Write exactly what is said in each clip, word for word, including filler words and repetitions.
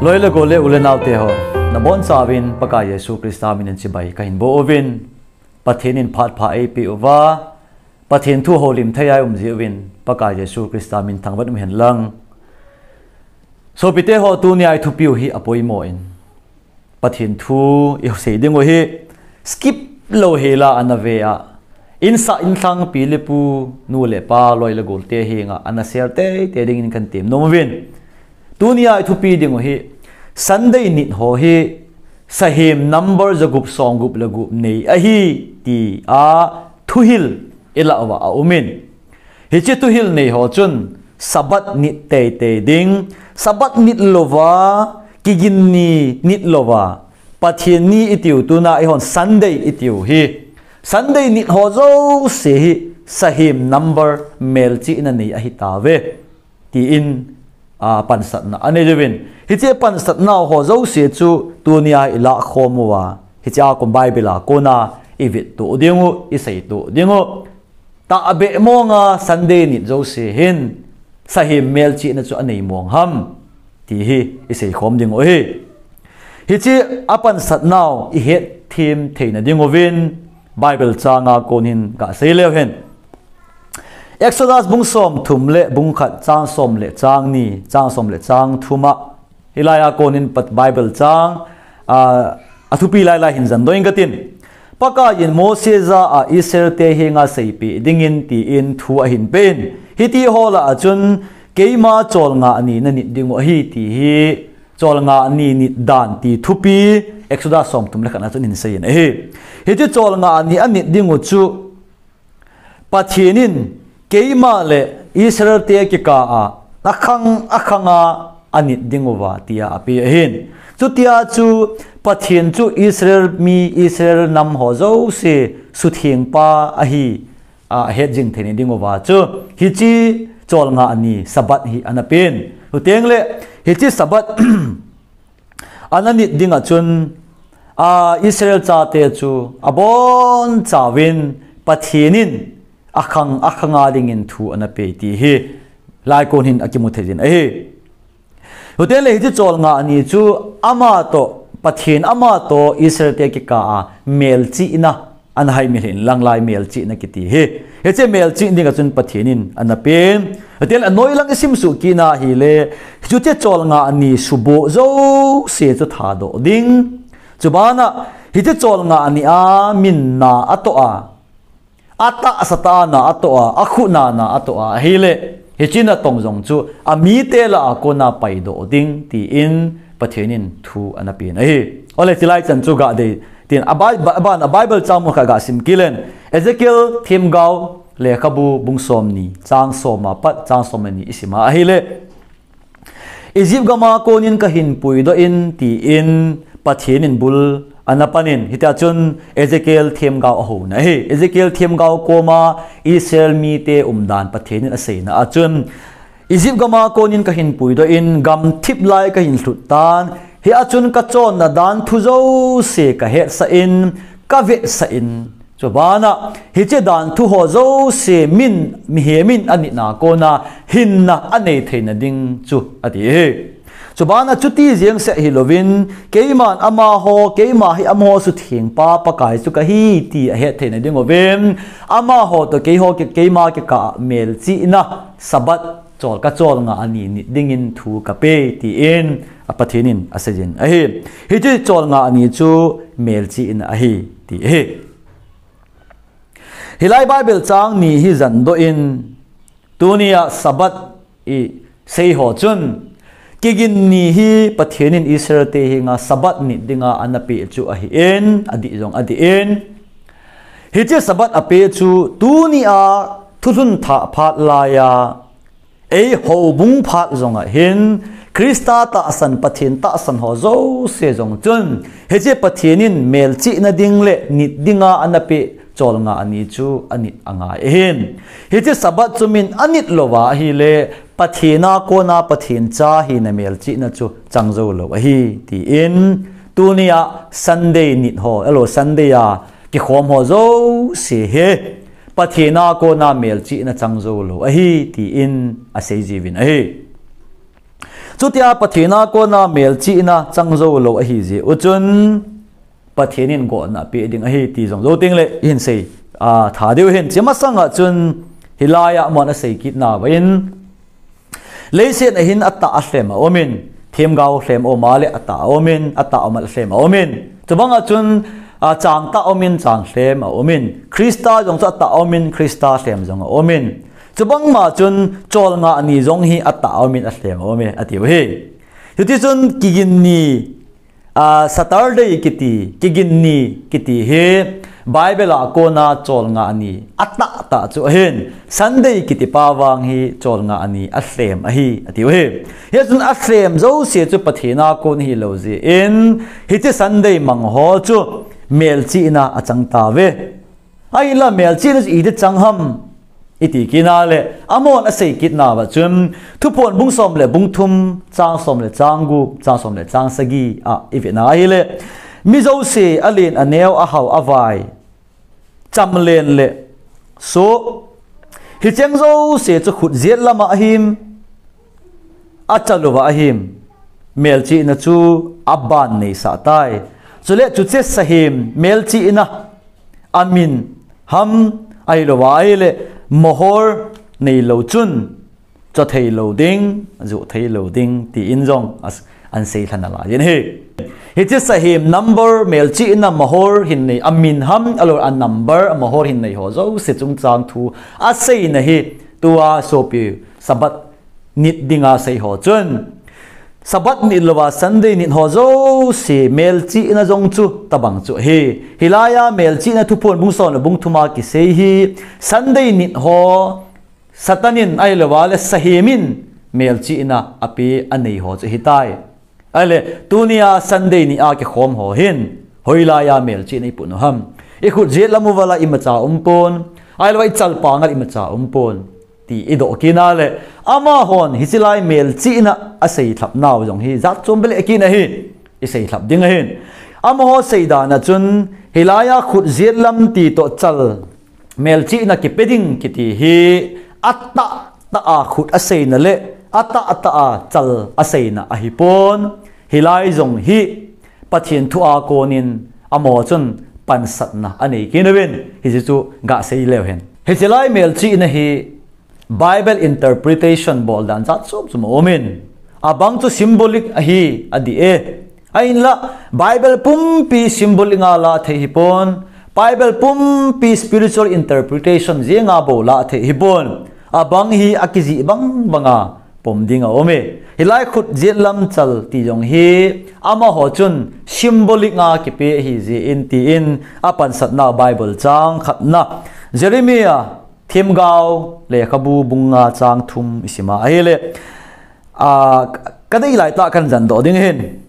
Loi le gol le u le nau te ho, nabonchauvin Pakai Jesu Christa min in chibai kahin boh uvin, Pathen in phat pha eipeh uva, Pathen thu houlim thei a i um jeh uvin, Pakai Jesu Christa min thangvah in um hen lang. Sopite ho, tunia i thupiu hi apoimo in, Pathen thu i sei ding u hi skip lou hela ana ve a, insung insung pi le pu, nu le pa, loi le gol te henga ana share teitei dingin kahin temnom uvin. Tunia i thupi ding u hi, Sunday nit ho hi sahem number jagup somgup le gup nei ahi, tia thuhil i lah uva aum in. Hiche thuhil nei ho chun Sabbath nit teitei ding, Sabbath nit louva, kigin ni nit louva, Pathen ni i tiu, tuna i hon Sunday i tiu hi, Sunday nit ho jouse hi sahem number melchihna nei ahi tauve, tiin, a, pansatna anei uvin. Hiche pansatna ho jouse chu tunia i lah khom uva, hiche a kon Bible a kona i vetto ding u, i seito ding u. Tahbeh monga Sunday nit jouse hin sahem melchihna chu anei mong ham, ti hi i seikhom ding u ahi. Hiche a pansatnau i hetthem theina ding uvin Bible changa kon hin kasei leu hen. Exodus bung somthum le bung khat, chang som le chang ni, chang som le chang thum a, hilai a kon hin Pat Bible chang, a, athupi lailai hin zandoh inge katin. Pakaiyin Mose jah a Israel te henga seipeh dingin tiin thu ahin pen. Hiti ho lah a chun keima cholngah ni na nit ding u ahi ti hi, cholngah ni nit dan ti thupi Exodus somthum le khat na chun ahin seiyin ahi. Hiche cholngah ni anit ding u chu Pathen in keima le Israel te kikah a, akhang, akhang a anit ding uva, tia ape ahin. Chutia chu Pathen chu Israel mi, Israel nam ho jouse suthengpa ahi, a, ahet jing theina ding uva chu hiche cholngah ni Sabbath hi ana pen. Chuteng le hiche Sabbath ana nit ding a chun, a, Israel chate chu abonchauvin Pathen in akhang, akhang a dingin thu ana pe ti hi lai kon hin akimu thei jin ahi. Chuteng le hiche cholngah ni chu ama toh, Pathen ama toh Israel te kikah a melchihna ana haimil hin lang lai melchihna kiti hi. Hiche melchih ding a chun Pathen in ana pen. Chuteng le anoi lang i simsuh kit na hile, hiche cholngah ni suboh jouse chu thadoh ding. Chubana hiche cholngah ni a min na atoh a, atahsa tah a na atoh a, akhut na na atoh a, ahile hiche natong jong chu amite lah a kona paidoh ding, tiin Pathen in thu ana pen ahi. Ole, chilai chan chu ga dei tin, a Bi-, Bi-, aban a Bible chang mun khat ga sim kit leng. Ezekiel themgao lekhabu bung somni, chang som a pat chang som le ni i sim a ahile, Egypt gam a konin kahin puidoh in, tiin Pathen in bul ana panin, hitia chun Ezekiel themgao ahou na ahi. Ezekiel themgao koma Israel mite umdan Pathen in aseina a chun, Egypt gam a konin kahin puidoh in, gamthip lai kahin lhut tan, hia chun kachonna danthu jouse kahetsah in, kavetsah in, chubana hiche danthu ho jouse min, mihem in anit na kona hinna anei theina ding chu, ati hi. Chubana chuti jeng seh hilouvin, keiman amaho, keima hi amaho suthengpa Pakai chu kahi ti ahet theina ding uvin, amaho toh keiho ki, keima kikah a melchihna Sabbath chol, kacholngah ni nit dingin thu kape, tiin a Pathen in aseijin ahi. Hiche cholngah ni chu melchihna ahi, ti ahi. Hilai Bible chang ni hi zandoh in, tunia Sabbath i sei ho chun, kigin ni hi Pathen in Israel te henga Sabbath nit dinga ana peh chu ahin, adih jong adih in. Hiche Sabbath apeh chu tunia thulhun thah phat laiya, ei houbung phat jong ahin, Christa tahsan, Pathen tahsan ho jouse jong chun, hiche Pathen in melchihna ding le nit dinga ana peh cholngah ni chu anit angai ahin. Hiche Sabbath chu min anit louva ahile, Pathen a kona Pathen cha hina melchihna chu chang jou lou ahi, tiin tunia Sunday nit ho, elo Sunday a kikhom ho jouse hi Pathen a kona melchihna chang jou lou ahi, tiin asei jiuvin ahi. Chutia Pathen a kona melchihna chang jou lou ahi jeh u chun, Pathen in gotna apeh ding ahi ti jong jou teng le ihin sei, a, tha diu ahin. Hiche masang a chun hilai a amahon asei kit nauva in, leiset a hin atah alhem aumin, themgao lhem aum a le atah aumin, atah aum a le alhem aumin. Chubang a chun, a, chang tah aumin, chang lhem aumin. Christa jong chu atah aumin, Christa lhem jong aumin. Chubang ma chun cholngah ni jong hi atah aumin, alhem aumin, atiu ahi. Chuti chun kigin ni, a, Saturday kiti, kigin ni kiti hi Bible a kona cholngah ni atah tah chu ahin, Sunday kiti pa vang hi cholngah ni alhem ahi, atiu ahi. Hichun alhem jouse chu Pathen a kon hilou jeh in, hiche Sunday mang ho chu melchihna achang tauve. Ahinla melchihna chu iti chang ham iti kit a le, amahon asei kit nauva chun, Thuphon bung som le bung thum, chang som le chang gup, chang som le chang sagi a ivet na ahile, mi jouse alen aneo, ahao avai, chamlen le soh, hicheng jouse chu khut jet lama ahim, achal uva ahim, melchihna chu aban neisah tai. Chule chuche sahim melchihna amin ham ahilouva ahile mohor neilou chun, cho thei lou ding, joh thei lou ding, tin jong as-, ahin sei lhon nalai jin ahi. Hiche sahim number melchihna mohor hin nei, amin ham, ahilouleh a number, amohor hin nei ho jouse chungchang thu aseina hi, tua sopi Sabbath nit dinga sei ho chun, Sabbath nit louva Sunday nit ho jouse melchihna jong chu tobang chu ahi. Hilai a melchihna Thuphon bung som le bung thum a kisei hi, Sunday nit ho Satan in ahilouva le sahim in melchihna ape anei ho chu ahitai. Ahile, tunia Sunday ni a kikhom ho hin, hoilai a melchihna ipun u ham? Ikhut jet lam uva la imacha umpon, ahilouva ichalpang a la imacha umpon, ti idoh kit a le, amahon hiche lai melchihna asei lhap nau jong hi jat chom beh le kit ahi, isei lhap ding ahin. Amaho seidan a chun, hilai a khut jet lam ti toh chal melchihna kipe ding kiti hi atah tah a khut aseina le atah tah a chal aseina ahipon, hilai jong hi Pathen thu a konin amaho chun pansatna anei kit uvin, hiche chu gasei leu hen. Hiche lai melchihna hi Bible interpretation bol dan jat chom chom aumin, abang chu symbolic ahi, adih e. Ahinla, Bible pumpi symbolic a la thei hipon, Bible pumpi spiritual interpretation jenga bou la thei hipon, abang hi akijih bang banga pom ding aume. Hilai khut jet lam chal ti jong hi, amaho chun symbolic a kipe ahi jeh in tin, apansatna Bible chang khatna, Jeremiah themgao lekhabu bung nga chang thum isima ahile, a, kadei lai tah kahin jan doh ding ahin.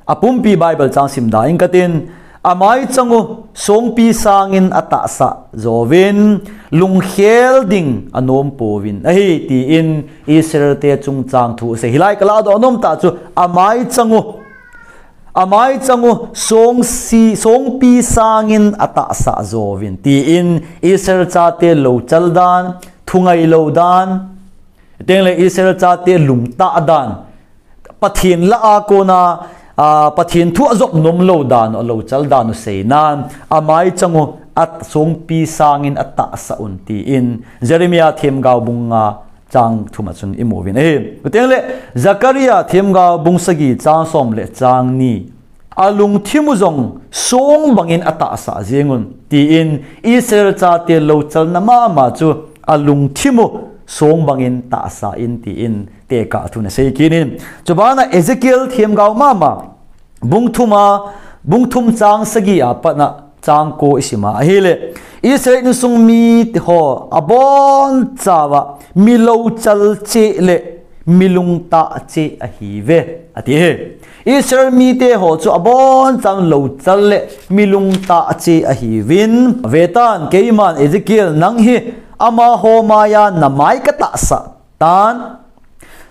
Apumpi Bible chang sim da ing katin, amai chang u songpi sangin atahsa jouvin, lungkhel ding anom pouvin ahi, tin Israel te chungchang thu asei. Hilai kala doh nom tah chu, amai chang u, amai chang u songsi, songpi sangin atahsa jouvin, tin Israel chate louchal dan, thungai lou dan, tengle Israel chate lungtah dan, Pathen lah a kona, a, Pathen thu ajop nom lou dan u, alouchal dan u seinan, amai chang u asongpi sangin atahsa un, tin Jeremiah themgao bung nga chang thum a chun imu uvin ahi. Tengle Zechariah themgao bung sagi chang som le chang ni, alungthim u jong song bangin atahsa jeng un, tin Israel chate louchalna mama chu alungthim u song bangin tahsa in, tin tekah thu ana sei kit in. Chubana Ezekiel themgao mama, bung thum a, bung thum chang sagi a patna chang ko isima ahile, Israel insung mite ho abonchauva mi louchal cheh le mi lungtah cheh ahiuve, ati ahi. Israel mite ho chu abonchauva louchal le mi lungtah cheh ahiuvin, vetan, keiman Ezekiel nang hi amaho maiya namai katahsa tan,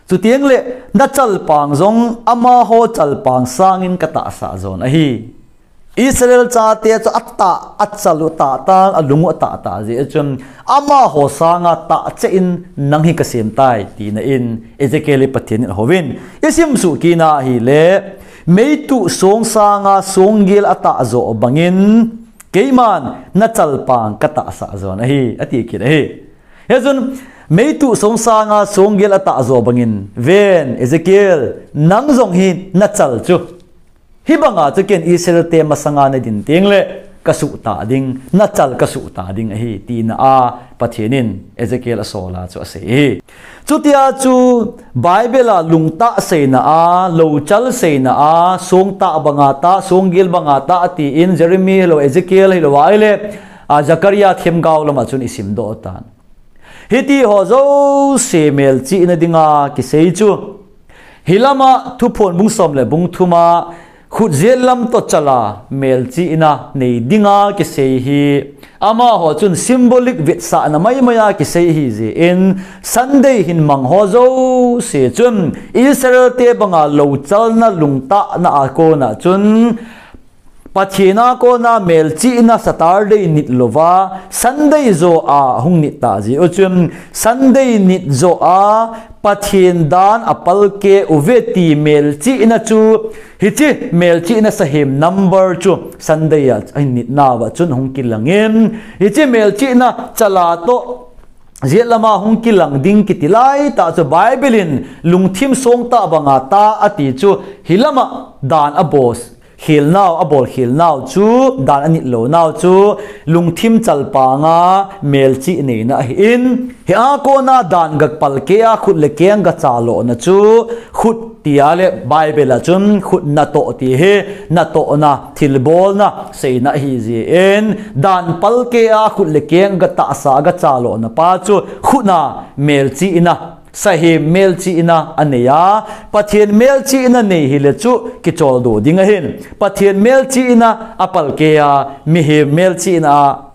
chuteng le nachalpang jong amaho chalpang sangin katahsa jon ahi, Israel chate chu atah, achal u tah tah, alung u atah tah jeh chun, amaho sanga tah cheh in nang hi kasem tai, tina in Ezekiel hi Pathen in ahouvin. Isim suh kit na ahile, meituh song sanga songgel atah joh bangin, keiman nachalpang katahsah jon ahi, ati kit ahi. Hijeh chun, meituh song sanga songgel atah joh bangin, ven, Ezekiel, nang jong hi nachal chu. Hibanga chu ken Israel te masanga nadin tengle, kasuh tah ding, nachal kasuh tah ding ahi, tina a Pathen in Ezekiel asol a chu asei ahi. Chutia chu Bible a lungtah seina a, louchal seina a, songtah banga tah, songgel banga tah atin Jeremiah hilou, Ezekiel hilou ahile, a, Zechariah themgao lama chun isimdoh tan. Hitiho jouse melchihna dinga kisei chu. Hilama Thuphon bung som le bung thuma, khutjet lam toh chala melchihna nei dinga kisei hi. Amaho chun symbolic vetsahna maimai a kisei ahijeh in, Sunday hin mang ho jouse chun Israel te banga louchalna lungtahna a kona chun, Pathen a kona melchihna Saturday nit louva, Sunday joh a hung nit tah jeh u chun, Sunday nit joh a Pathen dan apalkeh uve ti melchihna chu, hiche melchihna sahem number chu Sunday a ahin nit nauva chun hung kilangin, hiche melchihna chala toh jet lama hung kilang ding kiti laitah chu Bible in lungthim songtah banga tah ati chu hilama dan abol khel nau, abol khel nau chu, dan anit lou nau chu, lungthim chalpanga melchih neina ahin, hia kona dan gapalkeh a khut le keng gachalona chu, khut tia le Bible a chun khut natoh ti hi, natohna, thilbolna seina ahijeh in, dan palkeh a khut le keng gatahsa, gachalona pa chu khut a melchihna, sahem melchihna anei a, Pathen melchihna nei hile chu kicholdo ding ahin, Pathen melchihna apalkeh a, mihem melchihna a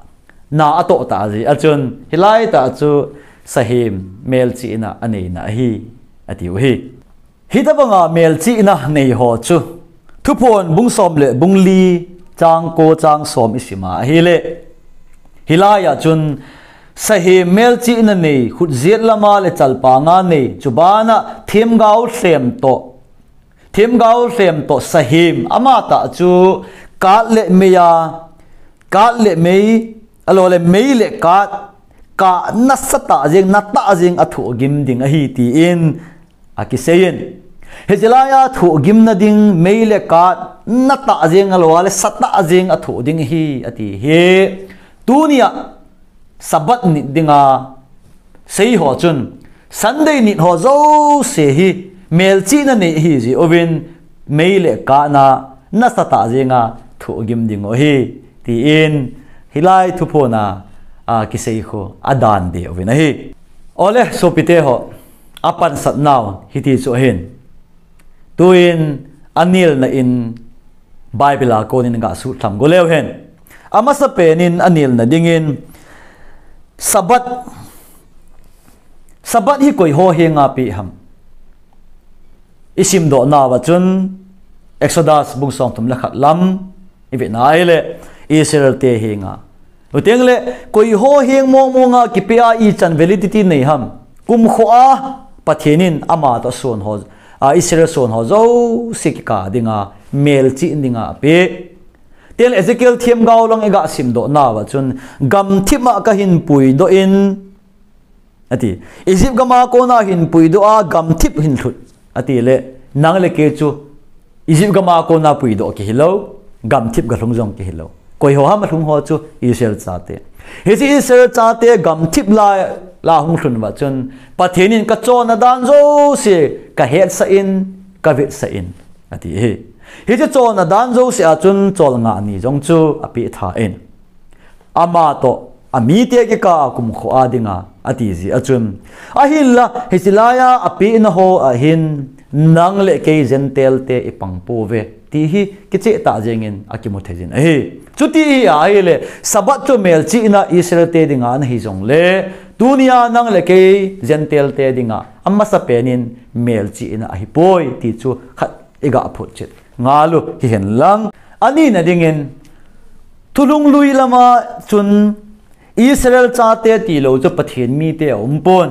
na atoh tah jeh a chun, hilai tah chu sahem melchihna aneina ahi, atiu hi. Hitobanga melchihna neiho chu, Thuphon bung som le bung li, chang ko chang som isima ahile, hilai a chun, sahem melchihna nei, khutjet lama le chalpanga nei, chubana themgao lhem toh, themgao lhem toh sahem, amatah chu kat le mei a, kat le mei, alou le mei le kat, kah nasatah jeng, natah jeng athohgim ding ahi tin akiseiyin. Hiche laia thohgimna ding mei le kat natah jeng alou a le satah jeng athoh ding ahi ati hi. Tunia Sabbath nit dinga seiho chun Sunday nitho jouse hi melchihna nei ahijeh uvin mei le kat nasatah jenga thohgim dingu ahi tin hilai Thuphon a, a, kisei khu adan deh uvin ahi. Ole sopite ho, apansatnau hiti chu ahin. Tuin anelna in Bible a konin gasut tham go leu hen. Amasapen in anelna dingin Sabbath, Sabbath hi koiho henga pe ham? Isimdoh nauva chun Exodus bung somthum le khat lam ivet na ahile Israel te henga. Chuteng le koiho heng mong monga kipe a ichan validity nei ham? Kumkho a Pathen in amatoh sonho, a Israel sonho jouse kikah dinga melchih dinga ape. Chuteng le Ezekiel themgao lang igasimdoh nauva chun gamthip a kahin puidoh in ati. Egypt gama kona hin puidoh a gamthip hin lhut. Ati le, nang le kei chu Egypt gama kona puidoh kihilou, gamthip galhung jong kihilou. Koiho ham alhung ho chu Israel chate. Hiche Israel chate gamthip la, la hung lhun uva chun, Pathen in kachonna dan jouse kahetsah in, kavetsah in, ati hi. Hiche chonna dan jouse a chun cholngah ni jong chu apeh tha in. Amatoh, amite kikah a kumkho a dinga, ati jeh a chun. Ahinla, hiche laia apehna ho ahin, nang le kei Gentile te ipang pouve, ti hi kichehtah jengin akimu thei jin ahi. Chuti hi ahile, Sabbath chu melchihna Israel te dinga ana hi jongle, tunia nang le kei Gentile te dinga, amasapen in melchihna ahipoi, ti chu khat igaphut chet ngal u hihen lang. Anina dingin, thulhung lui lama chun Israel chate tilou chu Pathen mite aumpon.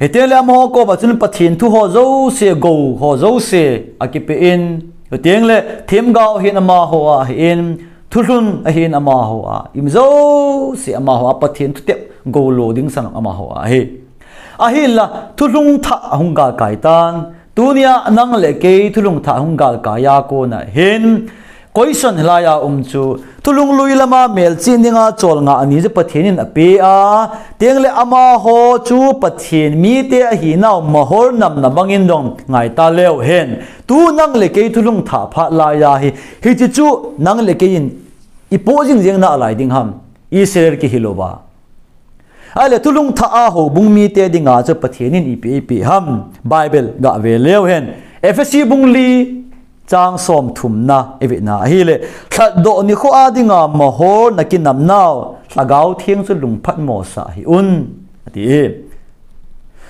Hitengle amaho koma chun Pathen thu ho jouse, gou ho jouse akipe in, hitengle themgao hin amaho a ahin, thulhun ahin amaho a, ima jouse amaho a, Pathen thutep gou lo ding sang amaho a ahi. Ahinla, thulhung thah ahung galkai tan, tunia nang le kei thulhung thah hung galkai a kona hin, question hilai a um chu, thulhung lui lama melchih dinga cholngah ni chu Pathen in ape a, tengle amaho chu Pathen mite ahinau mahol namna bangin dong ngaita leu hen. Tu nang le kei thulhung thah phat lai a hi, hiche chu nang le kei in ipoh jing jeng nalai ding ham, Israel kihi louva. Ahile thulhung thah a houbung mite dinga chu Pathen in ipi ipi ham, Bible gave leu hen. Ephesi bung li chang somthumna ivetna ahile, lhatdoh nikho a dinga mahol nakinamnau, Lhagao Theng chu lungphatmo sah hih un, ati e.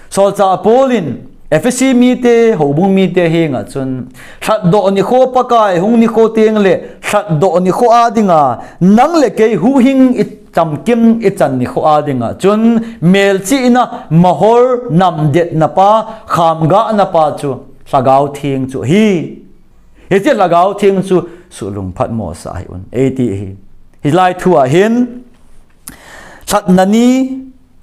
Solchah Paul in Ephesi mite, houbung mite henga chun, lhatdoh nikho, Pakai hung nikho tengle, lhatdoh nikho a dinga, nang le kei huhhing ichamkim ichan nikho a dinga chun, melchihna, mahol namdetna pa, khamgahna pa chu Lhagao Theng chu ahi. Hiche Lhagao Theng chu suh lungphatmo sah hih un, eiti ahi. Hilai thu a hin, lhatna ni,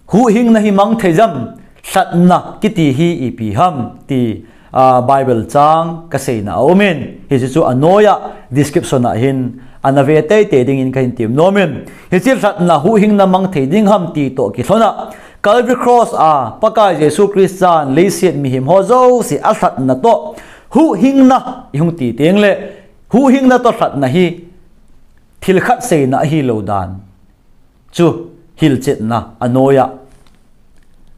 huhhingna hi mang thei jam, lhatna kiti hi ipi ham ti, a, Bible chang kaseina aumin, hiche chu anoiya description a hin ana ve teitei dingin kahin temnom in. Hiche lhatna huhhingna mang thei ding ham ti toh kilhona, Calvary Cross a Pakai Jesu Christan leiset mihem ho jouse alhatna toh, huhhingna ihung ti tengle, huhhingna toh lhatna hi thil khat seina ahilou dan chu hilchetna anoiya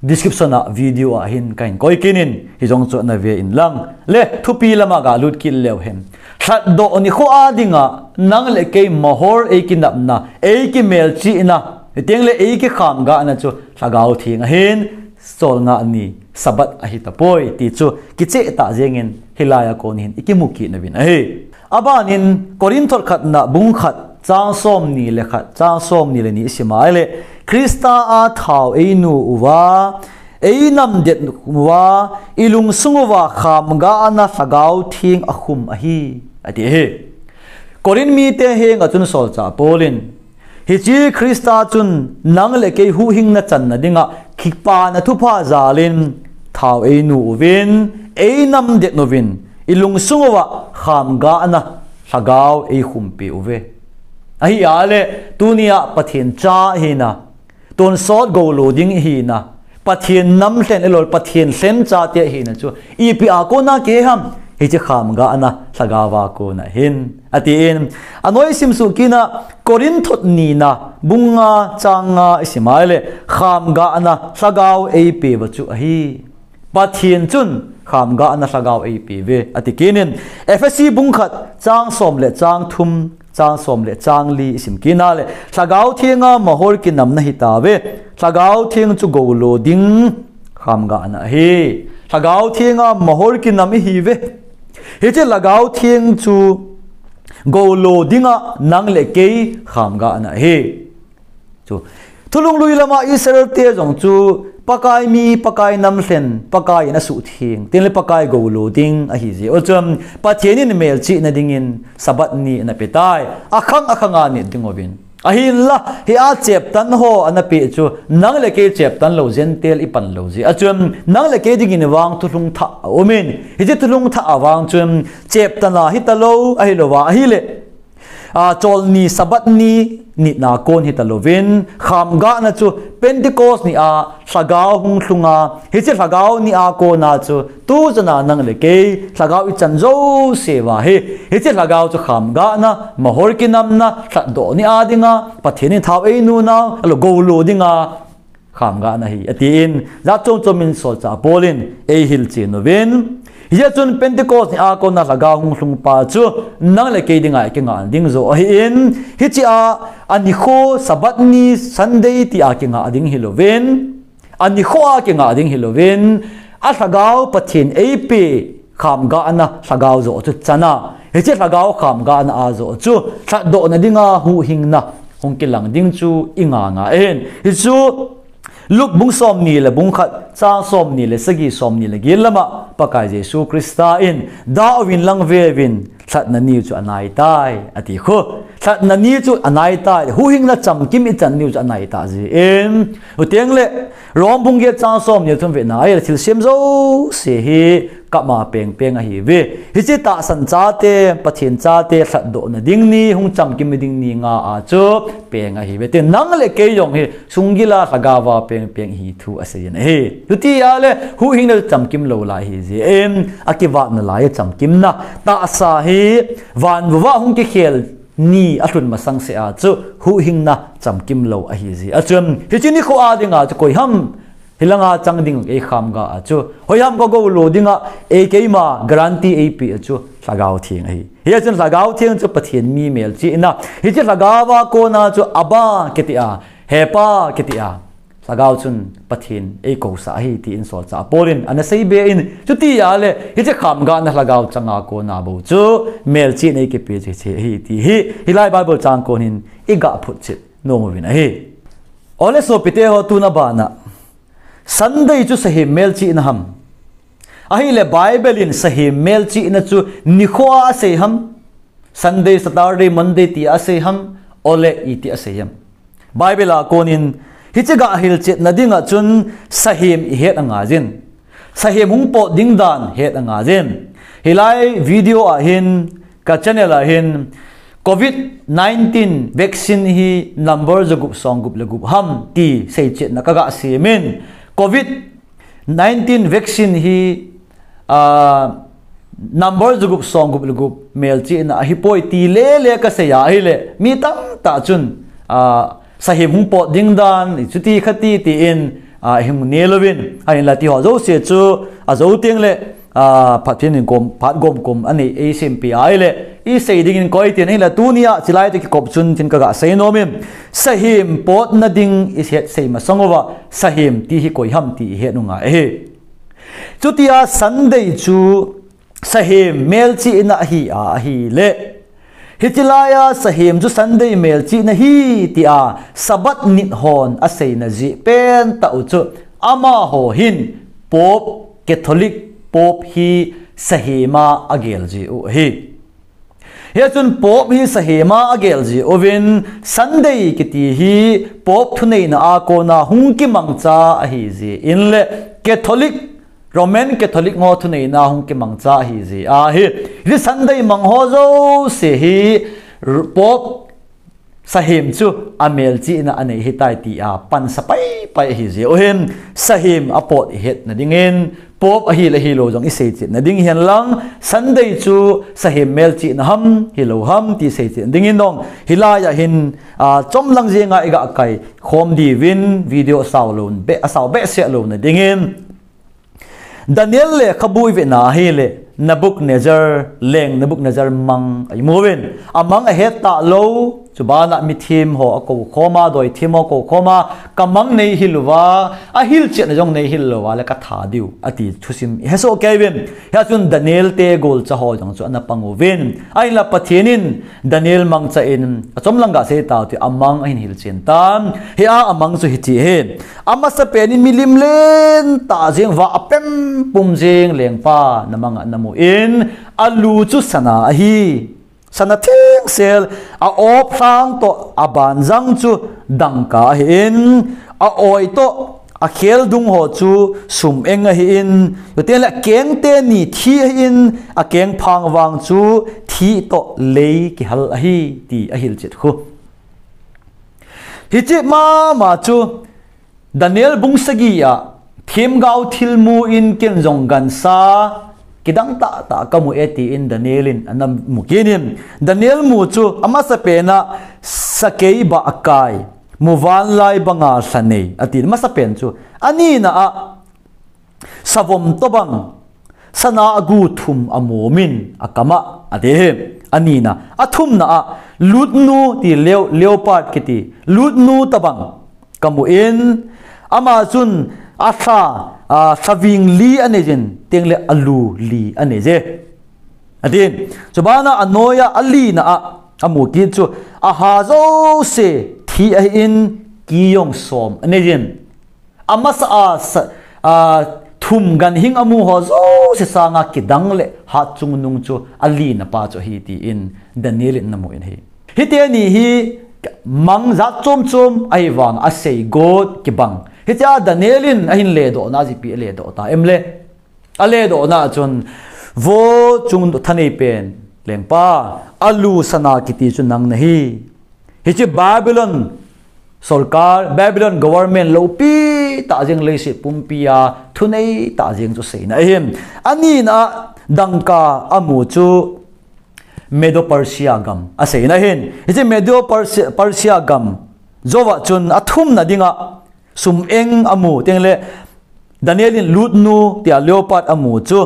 description a video a hin kahin koi kit in, hijong chu nave inlang. Le thupi lama galut kit leu hen. Lhatdoh nikho a dinga nang le kei mahol eikinamna, eikimelchihna, hitengle eikikhamgahna chu Lhagao Theng ahin, cholngah ni Sabbath ahitapoi ti chu kicheh tah jengin hilai a kon hin ikimu kit nauvin ahi. Abanin Corinth thot khatna bung khat chang somni le khat, chang somni le ni isim a ahile, Christa a thao einu uva, einamdet uva, ilungsung uva khamgahna Lhagao Theng akhum ahi, ati ahi. Corinth mite henga chun Solchah Paul in, hiche Christa chun nang le kei huhhingna channa dinga kipana thupha jalin thao einu uvin, einamdet uvin, ilungsung uva khamgahna Lhagao eikhumpi uve. Ahi ale, tunia Pathen cha ihina, tonsot gou lo ding ihina, Pathen nam lhen, ahilou le Pathen lhen chate ihina chu ipi a kona kihe ham, hiche khamgahna Lhagao a kona hin, atin, anoi simsuh kit na, Corinth thot nina bung nga chang nga isim a ahile, khamgahna Lhagao eipeuva chu ahi. Pathen chun khamgahna Lhagao eipeuve, ati kit in, Ephesi bung khat chang som le chang thum, chang som le chang li isim kit na le, Lhagao Thenga mahol kinamna hitauve. Lhagao Theng chu gou lo ding khamgahna ahi. Lhagao Thenga mahol kinam ihiuve. Hiche Lhagao Theng chu gou lo dinga nang le kei khamgahna ahi. Chu, thulhung lui lama Israel te jong chu Pakai mi, Pakai nam lhen, Pakai in asuhtheng, tin le Pakai gou lo ding ahi jeh u chun, Pathen in melchihna dingin Sabbath ni ana petai, akhang akhang a nit ding uvin. Ahinla, hia cheptan ho ana peh chu, nang le kei cheptan lou Gentile ipan lou jeh a chun, nang le kei dingin vang thulhung thah aumin, hiche thulhung thah a vang chun, cheptan a hitalou, ahilouva ahile, a, cholni Sabbath ni nitna kon hitalouvin, khamgahna chu Pentecost ni a Lhagao hung lhunga, hiche Lhagao ni a kona chu tuchana nang le kei Lhagao ichan jouseuva hi, hiche Lhagao chu khamgahna, mahol kinamna, lhatdoh ni a dinga, Pathen in thao einunau, ahilou gou lo dinga, khamgahna ahi, atin, jat chom chom in Solchah Paul in eihilchen uvin. Hijeh chun Pentecost ni a kona Lhagao hung lhung pa chu nang le kei dinga ikingah ding joh ahin, hichea, anikho Sabbath ni Sunday tia kingah ding hilouvin, anikho a kingah ding hilouvin, a Lhagao Pathen eipeh khamgahna lhagao joh chu chana. Hiche lhagao khamgahna a joh chu lhatdohna dinga huhhingna hung kilang ding chu i nganga ahin. Hichu Luke bung somni le bung khat, chang somni le sagi, somni le get lama Pakai Jesu Christa in, "Dauvin lang veuvin, lhatna ni chu anaitai," ati khu. Lhatna ni chu anaitai, huhhingna chamkim i chan ni chu anaitai jin. Chuteng le, Rom bung get chang somni le thum vena, ahile thilsem jouse hi kama pengpeng ahiuve. Hiche tahsan chate, Pathen chate, lhatdohna ding ni, hung chamkim ding ni nga a chu peng ahiuve. Tin nang le kei jong hi, sunggila lhagaova pengpeng hi thu aseiyin ahi. Chuti ahile, huhhingna chamkim lou lai ahi jin, akivatna lai chamkimna. Tahsa hi, van uva hung kikhel ni alhun masang seh a chu, huhhingna chamkim lou ahi jin. Achun, hiche nikho a dinga chu koiham, hilanga chang ding ei khamgah a chu. Hoiham ka gou lou dinga, ei keima guarantee eipe a chu, Lhagao Theng ahi. Hichun Lhagao Theng chu Pathen mi melchihna. Hiche Lhagaova kona chu Abba kiti a, He Pa kiti a. Lhagao chun Pathen eikousah ahi tin solchah Paul in anasei be in, chuti ahile, hiche khamgahna lhagao changa kona bou chu, melchihna eikipe chu hiche ahi ti hi, hilai Bible chang kon hin i gah phutchet nom uvin ahi. Ole sopite ho, tuna bana Sunday chu sahem melchihna ham? Ahile Bible in sahem melchihna chu nikho a asei ham? Sunday, Saturday, Monday ti a asei ham? Ole iti a asei ham? Bible a konin hiche gah hilchetna dinga chun sahem i het angaiyin. Sahem hung pot ding dan het angaiyin. Hilai video a hin, ka channel a hin, covid nineteen vaccine hi number jagup somgup le gup ham ti seichetna ka gah semin, covid nineteen vaccine hi, ah, number jagup somgup le gup melchihna ahipoi ti lele ka sei ahile, mi tamtah chun, ah, sahem hung pot ding dan, chuti khati tin, ah, hung nel uvin, ahinla ti ho jouse chu, ajou teng le, ah, phat phin in kom, phat gom kom anei ei simpi ahile, i sei dingin koi tin, ahinla tunia, chilai toh kikop chun tin ka gah sei nomin, sahem potna ding i het sei masang uva, sahem ti hi koiham ti i het u ngai ahi. Chutia Sunday chu sahem melchihna ahi a, ahile, hiche laia sahem chu Sunday melchihna ahi tia Sabbath nit hon aseina jeh pentah u chu amaho hin Pope, Catholic Pope hi sahem a agel jiu ahi. Hichun Pope hi sahem a agel jiuvin Sunday kiti hi Pope thuneina a kona hung kimangcha ahi jeh in le Catholic, Roman Catholic ho thuneina hung kimangcha ahi jeh ahi. Hi Sunday mang ho jouse hi Pope sahem chu amelchihna anei ahitai tia pansa paipai ahi jeh u hin sahem apot i hetna dingin Pope ahile hilou jong i seichetna ding hihen lang, Sunday chu sahem melchihna ham, hilou ham ti seichetna dingin nong, hilai a hin, ah, chomlang jenga i gah kaikhom diuvin video asao lou be, asao behseh louna dingin. Daniel lekhabu i vena ahile, Nebuchadnezzar, leng Nebuchadnezzar mang a i mu uvin. Amang ahet talou, chubana mithem ho akou khoma, doithem ho akou khoma, ka mang nei hil uva, ahilchetna jong nei hil louva le ka tha diu, ati thusim i hesoh kei uvin. Hichun Daniel te golcha ho jong chu ana pang uvin. Ahinla Pathen in Daniel mangcha in, achomlang gah sei tau ti, amang ahin hilchen tan. Hia amang chu hiche ahi. Amasapen in milim lentah jeng, vah apem pum jeng lengpa na manga namu in, alu chu sana ahi. Sana thengsel, a-op lhang toh abanjang chu dangka ahin, a-oi toh akheldung ho chu sum-eng ahin, chuteng le akeng teni thi ahin, akengphang vang chu thih toh lei kihal ahi, ti ahilchet khu. Hiche mama chu Daniel bung sagi a themgao thilmu in ken jong gansa kidang tahtah kamu e, tin Daniel in ana mu kit in. Daniel mu chu amasapen a sakei bah akai, muvanlai banga lha nei, ati amasapen chu. Anina a savom tobang sana agu thum amomin akam a, ati hi. Anina, athumna a lutnu ti leo-, leopard kiti lutnu tobang kamu in, ama chun Alha, a, lhaving li anei jin, tengle alu li anei je. Atin, chubana anoiya alina a, amu kit chu, aha jouse thi ahin, ki jong som anei jin. Amasa a, sa, a, thum ganhing amu ho jouse sanga kidang le hatchungnung chu alina pa chu ahi tin Daniel in anamu in ahi. Hiteni hi mang jat chom chom ahivang asei got kibang. Hitia Daniel in ahin ledohna jipi aledoh ta em le. Aledohna chun, vo chung thanei pen, lengpa, alu sana kiti chu nang nahi. Hiche Babylon sorkar, Babylon government lopi tah jeng leiset pumpi a thunei tah jeng chu seina ahi. Anina dangka amu chu Medo Persia gam aseina ahi. Hiche Medo Persia, Persia gam jouva chun athumna dinga sum eng amu tengle Daniel in lutnu tia leopard amu chu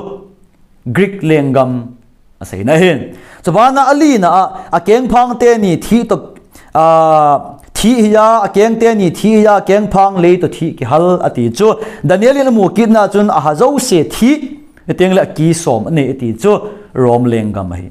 Greek lenggam aseina ahi. Chubana alina a, akengphang teni thi to, a, thi hiya, akeng teni thi hiya, akengphang lei to thi kihal ati chu. Daniel in amu kitna chun aha jouse thi, tengle aki som anei ati chu Rome lenggam ahi.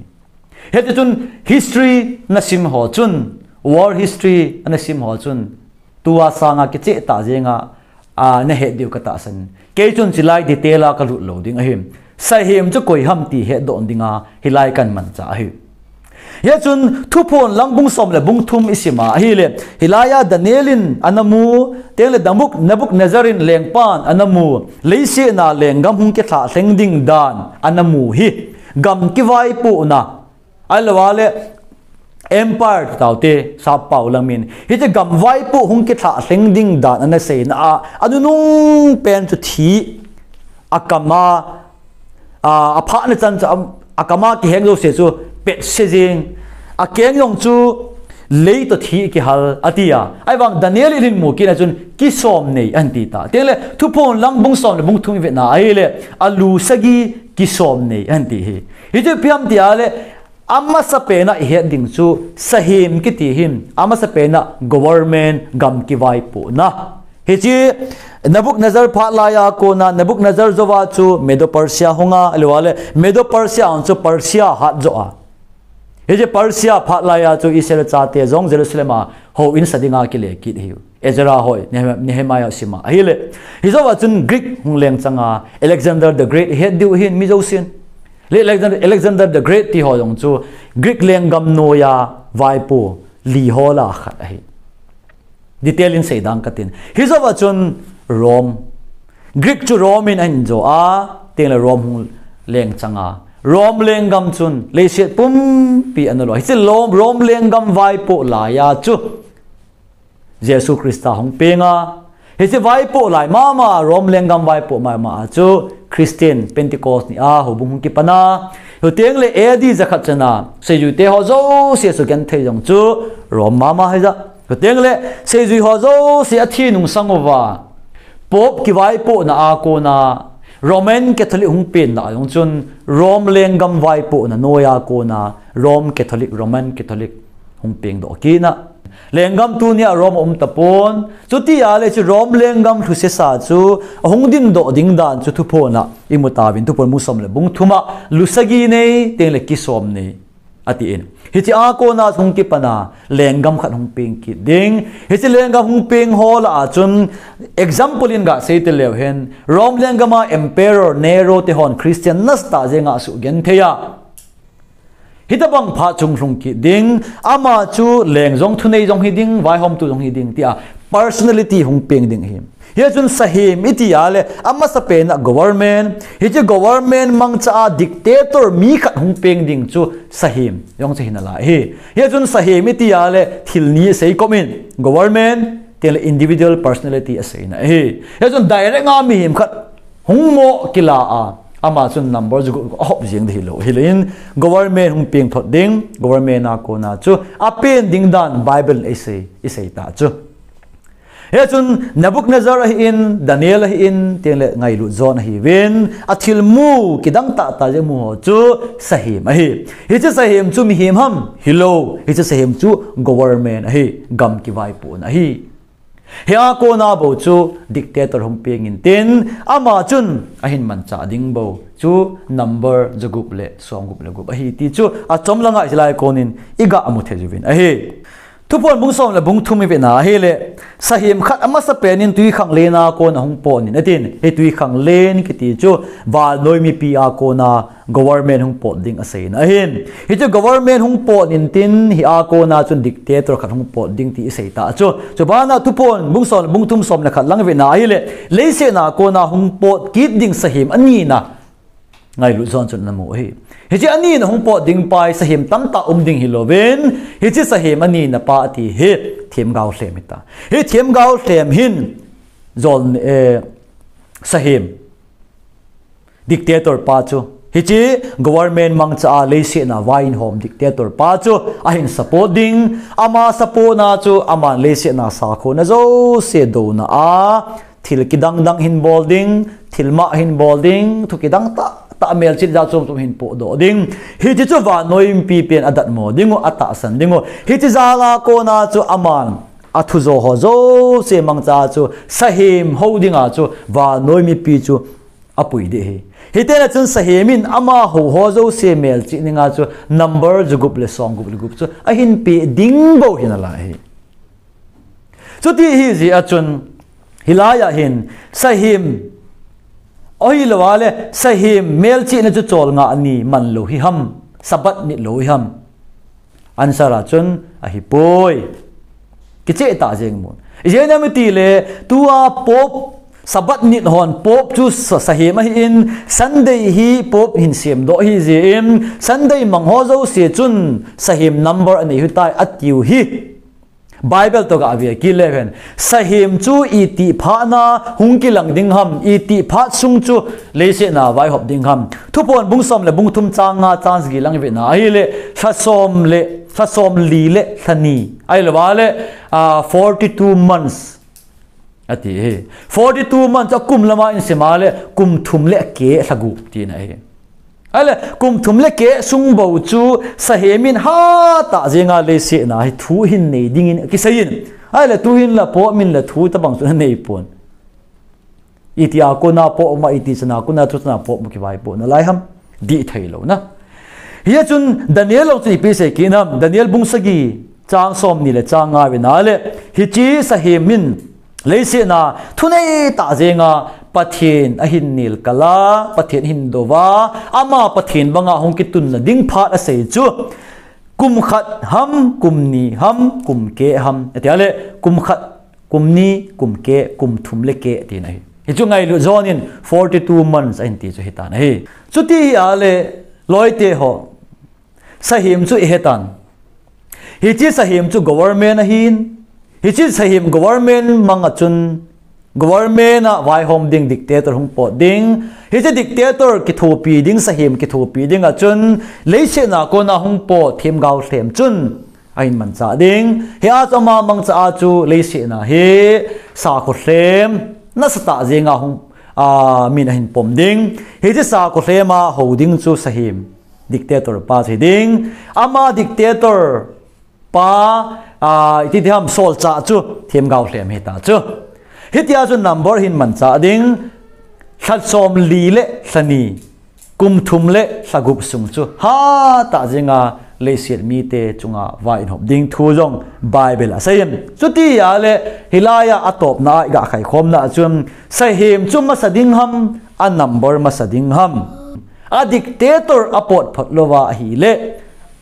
Hiti chun history nasim ho chun, world history nasim ho chun, tua sanga kicheh tah jenga, a, nahet diu katahsan. Kei chun chilai detail a kalut lou ding ahi. Sahem chu koi ham ti hetdoh dinga, hilai kamanchah ahi. Hichun Thuphon lang bung som le bung thum isima ahile, hilaiya Daniel in anamu, tengle Nabuk-, Nebuchadnezzar in lengpan anamu, leiset a lenggam hung kilhah lheng ding dan anamu hi, gam kivaipohna, ahilouleh empire taote, sappao lang min. Hiche gam vaipoh hung kilhah lheng ding dan anaseina a, anunung pen chu thi, akam a, a, aphahna chan chu, a, akam a kiheng jouse chu petse jeng. Akeng jong chu lei to thi kihal ati a. Ahivang Daniel in ahin mu kitna chun kisom nei ahin ti ta. Tengle Thuphon lang bung som le bung thum ivetna ahile alu sagi kisom nei ahin ti hi. Hichu ipi ham tia le, Amasapen a ihet ding chu sahem kiti hin, amasapen a government gam kivaipohna. Hiche Nebuchadnezzar phat laiya kona Nebuchadnezzar jouva chu Medo Persia hunga, ahilouleh Medo Persia hung chu Persia hat jou a. Hiche Persia phat laiya chu Israel chate jong Jerusalem a houin sa dinga kile kit ahiu. Ezra hoi, Nehemiah, Nehemiah sima. Ahile, hijouva chun Greek hung leng changa, Alexander the Great, ihet diu hin mi jousen. Le Alexander, Alexander the Great ti ho jong chu Greek lenggam noiya vaipo li ho lah a khat ahi. Detail in seidang katin. Hijouva chun Rome. Greek chu Rome in ahin jou a, tengle Rome hung leng changa. Rome lenggam chun leiset pumpi ana lo. Hiche Rome, Rome lenggam vaipo laiya chu Jesu Christa hung peng a. Hiche vaipo lai mama, Rome lenggam vaipo mama chu Christian Pentecost ni a houbung hung kipan a. Chutengle A D jakhat chana seijuite ho jouse sugenthei jong chu Rome mama hija. Chutengle seijui ho jouse athi nung sang uva Pope kivaipohna a kona Roman Catholic hung penna jong chun Rome lenggam vaipohna noiya kona Rome Catholic, Roman Catholic hung pengdoh kit a. Lenggam tunia Rome a um tapon. Chutia le chu Rome lenggam lhusesa chu ahung dingdoh ding dan chu Thuphon a imu tauvin, Thuphon bung som le bung thum a lu sagi nei, tengle kisom nei atin. Hiche a kona hung kipan a lenggam khat hung peng kit ding. Hiche lenggam hung peng ho lah a chun example in gasei te leu hen, Rome lenggam a Emperor Nero te hon Christian nasatah jenga asugenthei a. Hitobang phat chung lhung kit ding, ama chu leng jong thunei jong hiding, vaihomtu jong hiding, tia personality hung peng ding ahi. Hichun sahem iti a le, amasapen a government, hiche government mangcha a dictator mi khat hung peng ding chu sahem jong chu hinalai ahi. Hichun sahem iti a le, thil ni asei kop in, government, tengle individual personality aseina ahi. Hichun direct a mihem khat hung mo kila a, ama chun number chu ahop jeng ding hilou. Hileh in government hung peng thot ding, government a kona chu apen ding dan Bible in eisei, eisei ta chu. Hichun Nebuchadnezzar ahin, Daniel ahin, tengle ngailut jon ahiuvin, athilmu kidang tahtah jeng mu ho chu sahem ahi. Hiche sahem chu mihem ham hilou, hiche sahem chu government ahi, gam kivaipohna ahi. Hia kona bou chu dictator hung peng intin, ama chun ahin manchah ding bou chu number jagup le somgup le gup ahi ti chu achom langa hilai konin iga mu thei uvin ahi. Thuphon bung som le bung thum i vena ahile, sahem khat amasa penin twikhanglen a kona hung potnin atin, hi twikhanglen kiti chu vannoi mipi a kona government hung pot ding aseina ahin. Hichu government hung potnin tin, hia kona chun dictator khat hung pot ding ti isei ta chu. Chubana Thuphon bung som le bung thum som le khat lang i vena ahile, leiset a kona hung pot kit ding sahem anina ngailut jon chun namu ahi. Hiche anina hung pot ding pai sahem tamtah um ding hilouvin, hiche sahem anina pa ati hi themgao lhem hita. Hi themgao lhem hin jol, eh, sahem dictator pa chu, hiche government mangcha a leiset a vaihin hom dictator pa chu ahin support ding, ama support na chu aman leiset a sakhona jouse douna a, thil kidang dang hin bol ding, thilmah hin bol ding, thu kidang tah tah melchih jat chom chom hin pohdoh ding. Hiche chu vannoi mipi pen adatmo dingu, atahsan dingu. Hiche jal a kona chu aman athu jo ho jouse mangcha chu sahem hou dinga chu vannoi mipi chu apui ding ahi. Hitena chun sahem in ama hou ho jouse melchih dinga chu number jagup le somgup le gup chu ahin pe ding bou hi nalai ahi. Chuti hi jeh a chun, hilai a hin, sahem, ahilouva le, sahem melchihna chu cholngah ni man lou hi ham, Sabbath nit lou hi ham. Answer a chun, ahipoi. Kicheh tah jeng mun. Ijeh inem itile, tua Pope, Sabbath nit hon Pope chu sa-, sahem ahin, Sunday hi Pope hin semdoh ahi jeh in, Sunday mang ho jouse chun, sahem number anei u tai atiu hi. Bible toh gave kit leu hen. Sahem chu itih phat na hung kilang ding ham, itih phat sung chu leiset a vaihop ding ham. Thuphon bung som le bung thum chang nga chang sagi lang i vena ahile, lha som le, lha som li le lha ni. Ahilouva le, ah, forty-two months. Ati hi. Forty-two months a kum lama isim a le, kum thum le keh lha gup tina ahi. Ahile, kum thum le keh sung bou chu sahem in hatah jenga leiset a hi thu hin nei dingin kiseiyin. Ahile, tuhin la Pope min la thu tabang chu anei pon. Iti a kona Pope ma, iti chan a kona thu chan a Pope ma kivai pon nalai ham. Dih thei lou na. Hia chun Daniel jong chu ipi sei kit nam, Daniel bung sagi chang som ni le chang nga vena le, hiche sahem in leiset a thunei tah jenga Pathen ahin nel kal a, Pathen ahin dou va, ama Pathen banga hung kitunna ding phat asei chu, kum khat ham, kum ni ham, kum keh ham. Atia le, kum khat, kum ni, kum keh, kum thum le keh tina ahi. Hichu ngailut jon in forty-two months ahin ti chu hitan ahi. Chuti hi a le, loite ho, sahem chu ihe tan. Hiche sahem chu government ahin. Hiche sahem government mang a chun government a vaihom ding dictator hung pot ding. Hiche dictator kithopi ding, sahem kithopi ding a chun leiset a kona hung pot themgao lhem chun ahin manchah ding. Hia chu ama mangcha a chu leiset a hi sakho lhem nasatah jenga hung, a, min ahin pom ding. Hiche sakho lhem a hou ding chu sahem dictator pa chu hi ding. Ama dictator pa, a, iti ti ham solchah chu themgao lhem hita chu. Hitia chu number hin manchah ding. Lha som li le lha ni, kum thum le lha gup sung chu hatah jenga leiset mite chunga vaihop ding thu jong Bible a aseiyin. Chuti a le hilai a atopna a iga khaikhomna a chun sahem chu masa ding ham, a number masa ding ham. A dictator a pot phot louva ahile,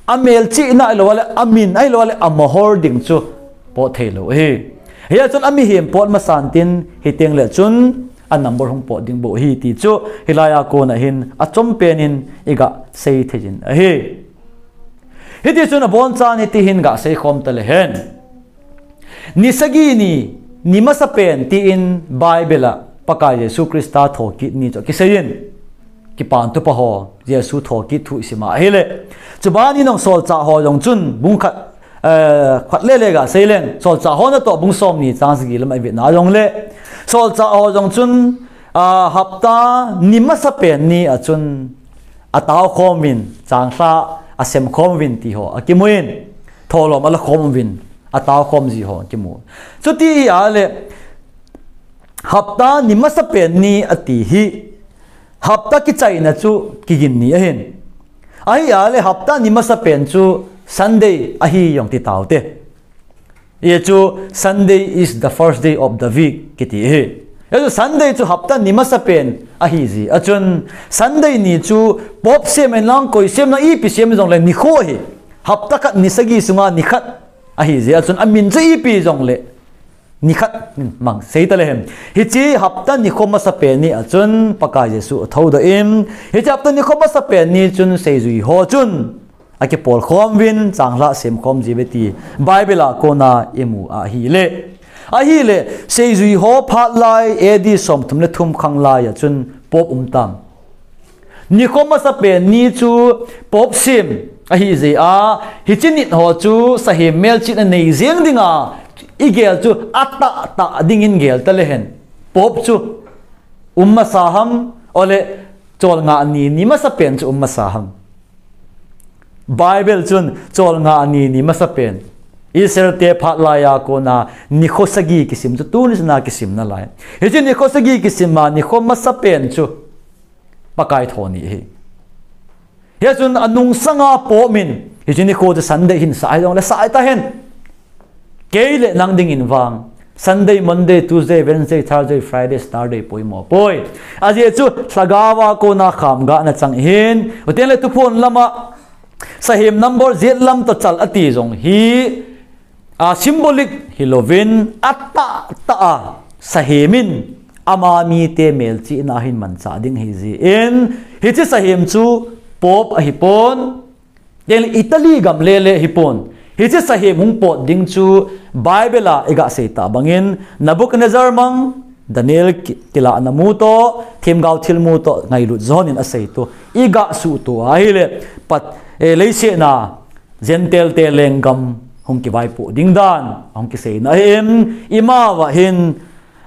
a melchihna ahilouva le, a min ahilouva le, a mohor ding chu pot thei lou ahi. Hia chun a mihem pot masan tin, hiteng le chun a number hung pot ding bou ahi ti chu, hilai a kona hin achom pen in iga sei thei jin ahi. Hiti chun abonchan hiti hin ga seikhom ta le hen. Ni sagi ni, ni masa pen tin Bible a Pakai Jesu Christa thokit ni chu kiseiyin. Kipan thupa ho, Jesu thokit thu isim a ahile. Chuban in jong solchah ho jong chun bung khat, eh, khat le le ga sei leng. Solchah ho natoh bung som ni chang sagi lam a i vet na jong le. Solchah ho jong chun, ah, hapta ni masa pen ni a chun a tao khom uvin, changlhah a sem khom uvin ti ho a kimu in, tholom a la khom uvin, Atao khom ji ho kimu. Chuti hi a le, hapta ni masapen ni ati hi, hapta kichaina chu kigin ni ahin. Ahi a le, hapta ni masapen chu Sunday ahi jong ti taute. Ye chu Sunday is the first day of the week kiti hi. Ye chu Sunday chu hapta ni masapen ahi ji. Achun Sunday ni chu Pope sem in lang koi sem na ipi sem jong le nikho hi. Hapta khat ni sagi sunga ni khat ahi ji. Achun amin chu ipi jong le ni khat min mang sei ta le hen. Hiche hapta nikho masapen ni achun Pakai Jesu athou doh in. Hiche hapta nikho masapen ni chun seijui ho chun akipol khom uvin, changlhah sem khom ji uve ti Bible a kona imu ahi le. Ahi le, seijui ho phat lai A D somthum le thum khang lai a chun Pope um tam. Nikho masapen ni chu Pope sem ahi jeh a, hiche ni ho chu sahem melchihna nei jeng dinga igel chu atahtah dingin gel ta le hen. Pope chu um masa ham, ole cholngah ni, ni masapen chu um masa ham. Bible chun cholngah ni, ni masapen. Israel te phat lai a kona nikho sagi kisim chu tuni chana kisim nalai. Hiche nikho sagi kisim a nikho masapen chu Pakai tho ni hi. Hichun anungsanga Pope min, hiche nikho chu Sunday hin sa ahi jongle sa ahi ta hen. Kei le nang dingin vang Sunday, Monday, Tuesday, Wednesday, Thursday, Friday, Saturday poimo poi. Ajeh chu lhagao a kona khamgahna chang hin. Uten le thuphon lama sahem number jet lam toh chal ati jong hi, a symbolic hilouvin atahtah a sahem in ama mite melchihna hin manchah ding ahi jin, hiche sahem chu Pope ahipon, uten le Italy gam lele hipon. Hiche sahem hung pot ding chu Bible a iga sei ta bangin Nebuchadnezzar mang, Daniel ki-, kilahna mu toh, themgao thilmu toh ngailut jonin asei tu. Iga suh tu ahile, pat, eh, leiset a Gentile te lenggam hung kivaipoh ding dan hung kiseina ahin, ima va hin,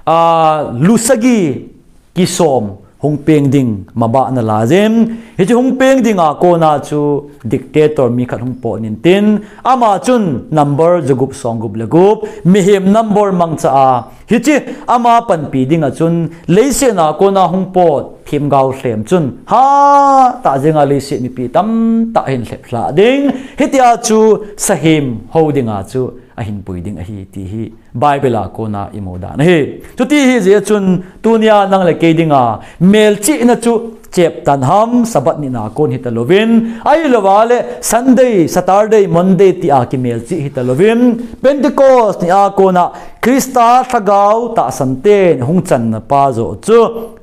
a, lu sagi kisom hung peng ding mabana la jin, hiche hung peng dinga kona chu dictator mi khat hung pot intin, ama chun number jagup song gup le gup, mihem number mangcha a, hiche ama panpi dinga chun leiset a kona hung pot themgao lhem chun hatah jenga leiset mipi tamtah hin lheplhah ding, hitia chu sahem ho dinga chu ahin pui ding ahi ti hi Bible a kona imu dan ahi. Chuti ahi jeh chun tunia nang le kei dinga melchihna chu cheptan ham Sabbath nina kon hita louvin, ahilouva le Sunday, Saturday, Monday tia kimelchih hita louvin, Pentecost nia kona Christa lhagao tahsan ten hung channa pa joh chu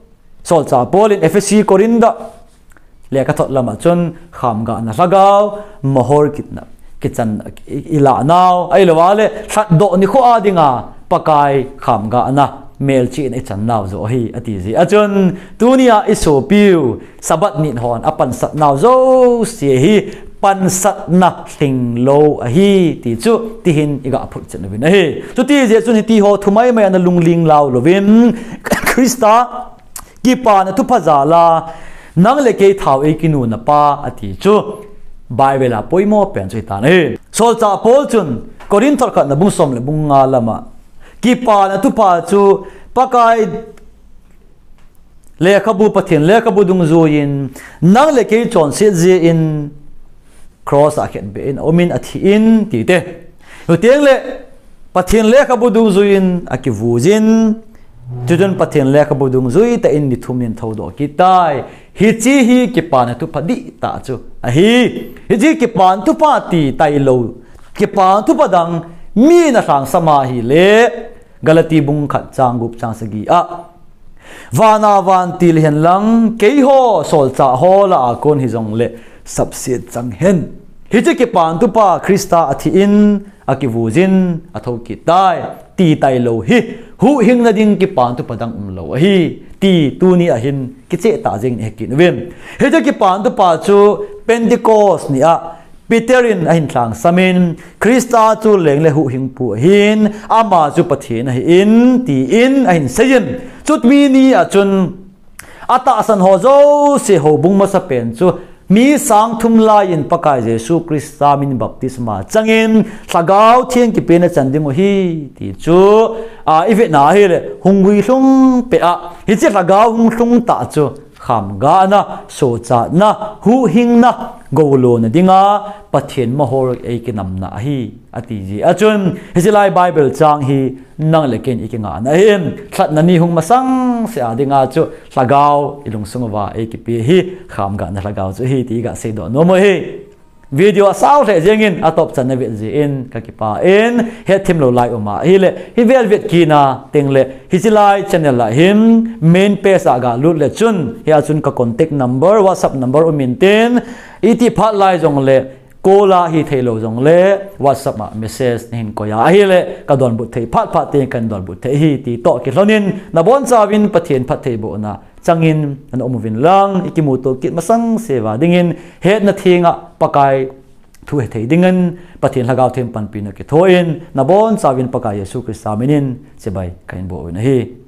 Solchah Paul in Ephesi, Corinth a lekhathot lama chun khamgahna lhagao, mohor kitna, kichan, i, ilah nau, ahilouva le lhatdoh nikho a dinga Pakai khamgahna melchihna ichan nau joh ahi, ati jeh a chun tunia isopiu Sabbath nit hon apansat nau jouse hi pansatna lhinglou ahi ti chu tihin iga phutchet uvin ahi. Chuti jeh chun hiti ho thu maimai ana lungling lau louvin Christa kipana thupha jal a nang le kei thao eikinu na pa ati chu Bible a poimo pen chu hitan ahi. Solchah Paul chun Corinth thot khatna bung som le bung nga lama kipana thupha chu Pakai lekhabu, Pathen lekhabu dungjuiyin nang le kei chonset jeh in cross a khetbeh in aumin athi in tite. Chuteng le Pathen lekhabu dungjuiyin akivujin, chuchun Pathen lekhabu dungjui tah in ni thum in thoudoh kit tai. Hiche hi kipana thupha dihtah chu ahi. Hiche kipana thupha ti tailou, kipana thupha dang mi na lhangsam ahile Galati bung khat chang gup chang sagi a Vana vantil hen lang, keiho solchah ho lah a kon hijongle sapset chang hen. Hiche kipana thupha Christa athi in, akivujin, athou kit tai, ti tailou hi, huhhingna ding kipana thupha dang umlou ahi, ti tuni ahin kicheh tah jeng in ihet kit uvin. Hiche kipana thupha chu Pentecost nia Peter in ahin lhangsam in, Christa chu leng le huhhingpu ahin, ama chu Pathen ahin, tin ahin seiyin. Chutmi ni a chun, atahsan ho jouse houbung masapen chu Mi sang thum laiyin Pakai Jesu Christa min baptisma changin Lhagao Theng kipena chan ding u ahi ti chu, a, i vetna ahile hung guilhung peh a, hiche Lhagao hung lhung tah chu khamgahna, sochatna, huhhingna, goulona dinga Pathen mahor ei kinamna ahi, ati jeh a chun, hiche lai Bible chang hi nang le ken i kingahna ahin, lhatna ni hung masang seh a dinga chu Lhagao i lungsung uva ei kipe hi, khamgahna Lhagao chu ahi ti i gaseidoh nom u ahi. Video asao lheh jengin atop channa vet jeh in ka kipah in, hetthemlou lai um ahile hi vel vet kit na tengle hiche lai channel a hin main page a galut le chun, hia chun ka contact number, WhatsApp number um intin, iti phat lai jongle, call a hitheilou jongle WhatsApp a message nahin koi a ahile ka donbut thei phat phat teng kahin donbut thei ahi ti toh kilhonin nabonchauvin Pathen phattheibohna changin ana um uvin lang, i kimuto kit masang seh uva dingin, hetna thenga Pakai thu hethei dingin Pathen Lhagao Theng panpina kithoin nabonchauvin Pakai Jesu Christa minin chibai kahin bol uvin ahi.